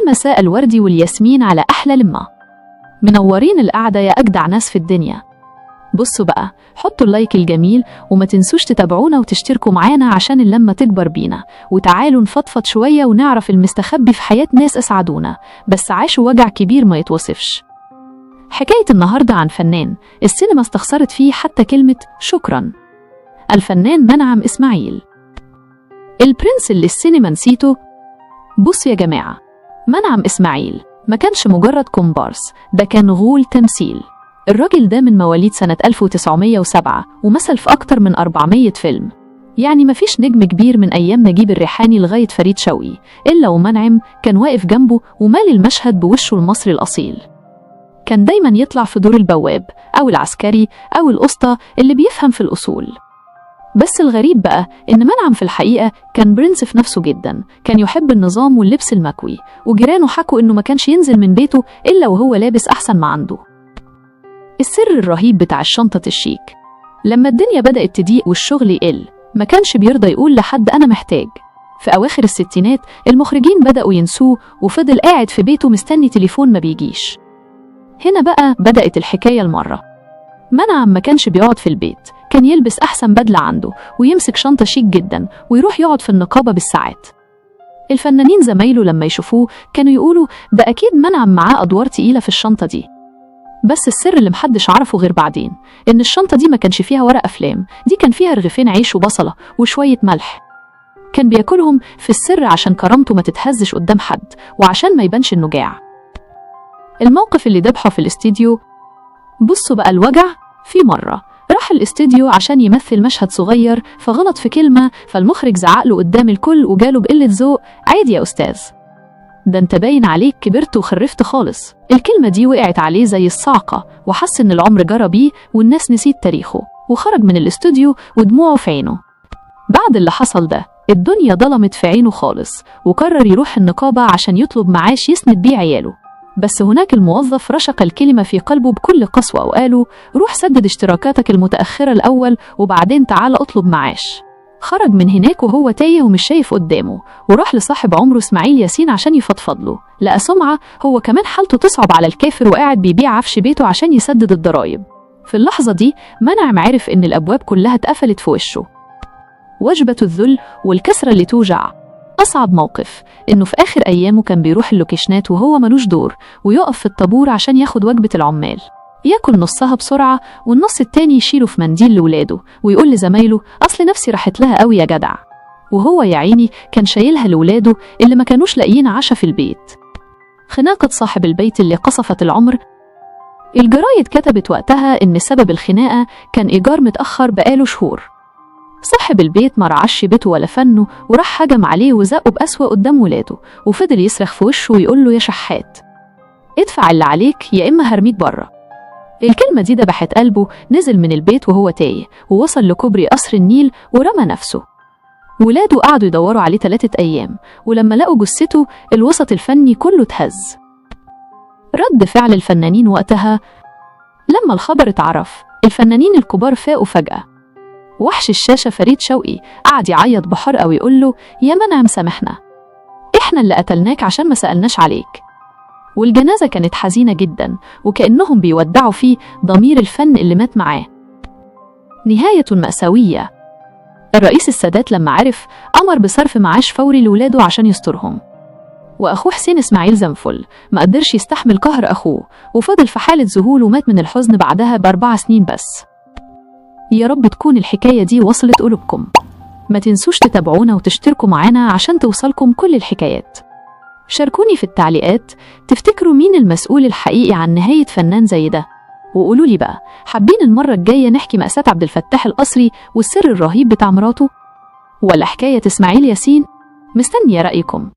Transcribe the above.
يا مساء الورد والياسمين على أحلى لمة. منورين القعدة يا أجدع ناس في الدنيا. بصوا بقى، حطوا ال like الجميل وما تنسوش تتابعونا وتشتركوا معانا عشان اللمة تكبر بينا. وتعالوا نفضفض شوية ونعرف المستخبي في حياة ناس أسعدونا بس عاشوا وجع كبير ما يتوصفش. حكاية النهاردة عن فنان السينما استخسرت فيه حتى كلمة شكرا، الفنان منعم إسماعيل، البرنس اللي السينما نسيته. بصوا يا جماعة، منعم إسماعيل ما كانش مجرد كومبارس، ده كان غول تمثيل. الراجل ده من مواليد سنة 1907 ومثل في أكتر من 400 فيلم، يعني مفيش نجم كبير من أيام نجيب الريحاني لغاية فريد شوقي إلا ومنعم كان واقف جنبه ومالي المشهد بوشه المصري الأصيل. كان دايما يطلع في دور البواب أو العسكري أو الأسطى اللي بيفهم في الأصول. بس الغريب بقى إن منعم في الحقيقة كان برنس في نفسه جدا، كان يحب النظام واللبس المكوي، وجيرانه حكوا إنه ما كانش ينزل من بيته إلا وهو لابس أحسن ما عنده. السر الرهيب بتاع الشنطة الشيك، لما الدنيا بدأت تضيق والشغل يقل ما كانش بيرضى يقول لحد أنا محتاج. في أواخر الستينات المخرجين بدأوا ينسوه وفضل قاعد في بيته مستني تليفون ما بيجيش. هنا بقى بدأت الحكاية المرة. منعم ما كانش بيقعد في البيت، كان يلبس أحسن بدلة عنده ويمسك شنطة شيك جدا ويروح يقعد في النقابة بالساعات. الفنانين زمايله لما يشوفوه كانوا يقولوا ده أكيد منعم معاه أدوار تقيلة في الشنطة دي. بس السر اللي محدش عرفه غير بعدين إن الشنطة دي ما كانش فيها ورق أفلام، دي كان فيها رغيفين عيش وبصلة وشوية ملح. كان بياكلهم في السر عشان كرامته ما تتهزش قدام حد وعشان ما يبانش إنه جاع. الموقف اللي دبحه في الاستديو، بصوا بقى الوجع. في مرة راح الاستديو عشان يمثل مشهد صغير فغلط في كلمة، فالمخرج زعق له قدام الكل وجاله بقلة ذوق: عادي يا أستاذ، ده انت باين عليك كبرت وخرفت خالص. الكلمة دي وقعت عليه زي الصعقة، وحس إن العمر جرى بيه والناس نسيت تاريخه، وخرج من الاستوديو ودموعه في عينه. بعد اللي حصل ده الدنيا ظلمت في عينه خالص، وقرر يروح النقابة عشان يطلب معاش يسند بيه عياله. بس هناك الموظف رشق الكلمة في قلبه بكل قسوة وقاله: روح سدد اشتراكاتك المتأخرة الأول وبعدين تعال اطلب معاش. خرج من هناك وهو تايه ومش شايف قدامه، وراح لصاحب عمره إسماعيل ياسين عشان يفضفض له. لقى سمعة هو كمان حالته تصعب على الكافر وقاعد بيبيع عفش بيته عشان يسدد الضرايب. في اللحظة دي منعم عرف إن الأبواب كلها اتقفلت في وشه. وجبة الذل والكسرة اللي توجع. أصعب موقف إنه في آخر أيامه كان بيروح اللوكيشنات وهو ملوش دور، ويقف في الطابور عشان ياخد وجبة العمال، ياكل نصها بسرعة والنص التاني يشيله في منديل لولاده ويقول لزمايله: أصل نفسي راحت لها قوي يا جدع. وهو يا عيني كان شايلها لولاده اللي ما كانوش لاقيين عشا في البيت. خناقة صاحب البيت اللي قصفت العمر. الجرايد كتبت وقتها إن سبب الخناقة كان إيجار متأخر بقاله شهور. صاحب البيت ما رعش بيته ولا فنه، وراح هجم عليه وزقه بقسوة قدام ولاده، وفضل يصرخ في وشه ويقول له: يا شحات، ادفع اللي عليك يا إما هرميك بره. الكلمة دي دبحت قلبه، نزل من البيت وهو تايه ووصل لكوبري قصر النيل ورمى نفسه. ولاده قعدوا يدوروا عليه 3 أيام، ولما لقوا جثته الوسط الفني كله اتهز. رد فعل الفنانين وقتها لما الخبر اتعرف، الفنانين الكبار فاقوا فجأة. وحش الشاشة فريد شوقي قعد يعيط بحرقة ويقول له: يا منعم سامحنا، احنا اللي قتلناك عشان ما سألناش عليك. والجنازة كانت حزينة جدا، وكأنهم بيودعوا فيه ضمير الفن اللي مات معاه. نهاية مأساوية. الرئيس السادات لما عرف أمر بصرف معاش فوري لولاده عشان يسترهم. وأخوه حسين إسماعيل زنفل ما قدرش يستحمل قهر أخوه، وفضل في حالة ذهول ومات من الحزن بعدها ب4 سنين بس. يا رب تكون الحكاية دي وصلت قلوبكم. ما تنسوش تتابعونا وتشتركوا معانا عشان توصلكم كل الحكايات. شاركوني في التعليقات، تفتكروا مين المسؤول الحقيقي عن نهاية فنان زي ده؟ وقولوا لي بقى، حابين المرة الجاية نحكي مأساة عبد الفتاح القصري والسر الرهيب بتاع مراته؟ ولا حكاية إسماعيل ياسين؟ مستنية رأيكم.